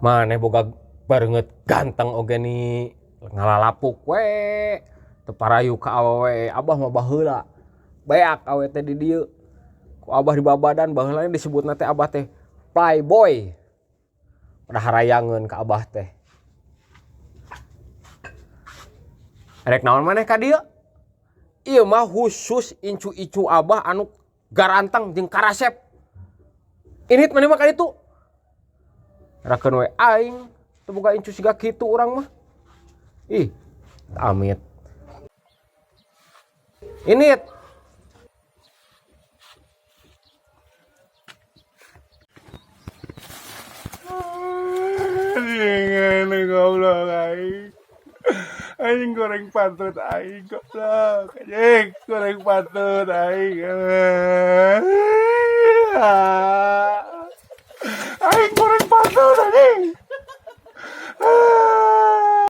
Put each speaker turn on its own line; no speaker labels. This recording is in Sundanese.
Maneh boga bareungeut ganteng oge ni ngalalapuk we teu parayu ka awewe. Abah mah baheula beak awe teh di dieu ku abah dibabadan baheula disebutna teh abah teh playboy pada harayangeun ka abah teh. Rek naon maneh ka dieu? Ieu mah khusus incu-incu abah anu garanteng jeung karasep. Init maneh mah ka ditu. Rakeun we aing teu boga incu siga kitu urang mah. Ih, amit. Init.
Anjing, goblok aing. Anjing goreng patut aing goblok. Anjing goreng patut aing. Aing goreng patut anjing.